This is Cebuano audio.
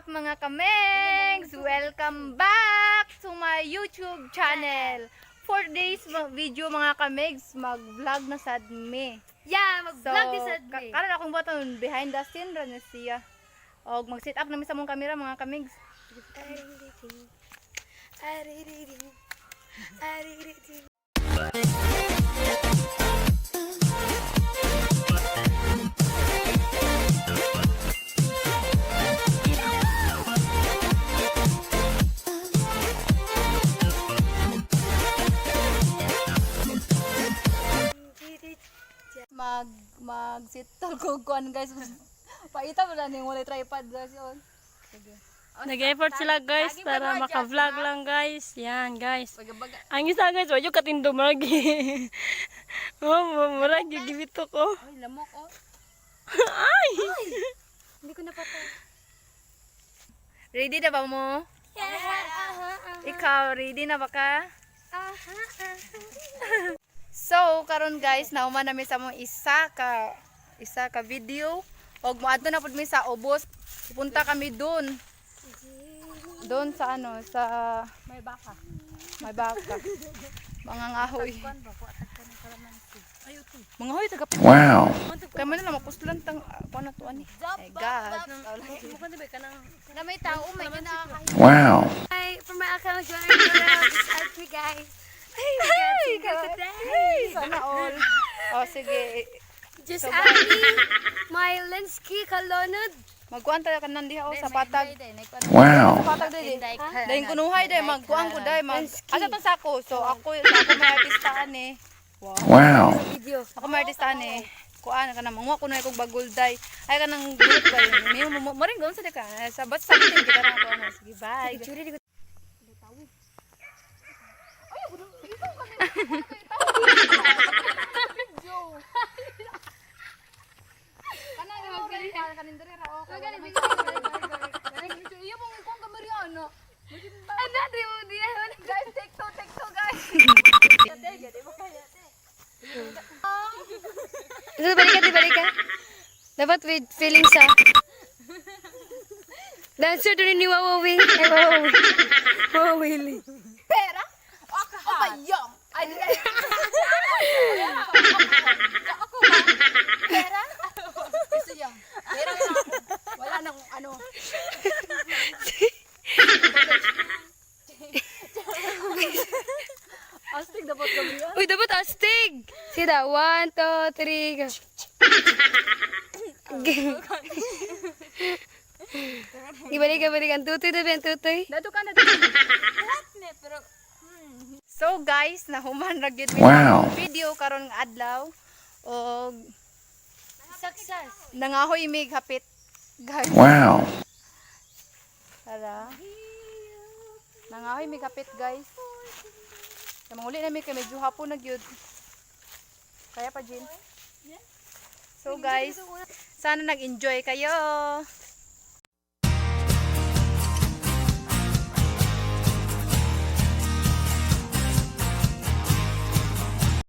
up, mga kamengs? Welcome back to my YouTube channel. For today's video, mga kamegs, mag-vlog na sad me. Yeah, mag-vlog ni sad me. Karon akong buhaton behind the scene ra na siya. Og mag-set up na mi sa mong kamera, mga kamigs. Mag sit ko kuan, guys. Paita mo na ning walay tripod, guys, yun. Sige. Nag-effort sila, guys, para maka-vlog lang, guys. Yan, guys. Ang isa, guys, wayo katindo murag. Oh, murag gigibito ko. Ay, lamok oh. Ay! Hindi ko napatay. Ready na ba mo? Yeah, aha. Ikaw, ready na ba ka? Aha. So, karon guys, nauman nami sa mong isa ka video. Og moadto na pud mi sa ubos. Pupunta kami doon. Doon sa ano, sa May baka. May baka. Mga ngahoy. Mga hoy taga. Wow. Kaya mo na lang mapuslan tang kuan na to ani. My God. Na may tao, may kinakakain. Wow. Hi, for my account, join just add me, guys. Ay, my God, single today. Sana all. Oh, sige. Just add me, my Lensky Kalonod. Magkuan ta kanan diha oh, sa patag. Wow. Sa patag dili. Dayon kunuhay day magkuan ko day mag. Asa tong sako? So ako sa ako may artistaan eh. Wow. Video. Ako may artistaan eh. Kuan ka na manguha ko na kog bagol day. Ay ka nang gulit ba yun. May mo mo rin sa ka. Sa bat sa kita kita na ako ano. Sige, bye. Picture di ko. Ano, di mo, di na. Guys, take two, guys. So, balik ka, di balik ka. Dapat with feelings, ah. Dancer doon ni Wawawi. Ay, Wawawi. Wawawili. Pera? O bayong? Ay, di Ako ba? Pera? Gusto niya. Pera na ako. Wala nang ano. Astig dapat kami. Uy, dapat astig! Sige daw, one, two, three, go. Ibalik ka, balik. Ang tutoy, tabi, ang tutoy. Dato ka na dito. So guys, nahuman ra gyud mi Wow. sa video karon nga adlaw og Success. nangahoy mig hapit, guys. Wow. Tara. Nangahoy mig hapit, guys. Kaya manguli na mi kay medyo hapon na gyud. Kaya pa, Jin. So guys, sana nag-enjoy kayo.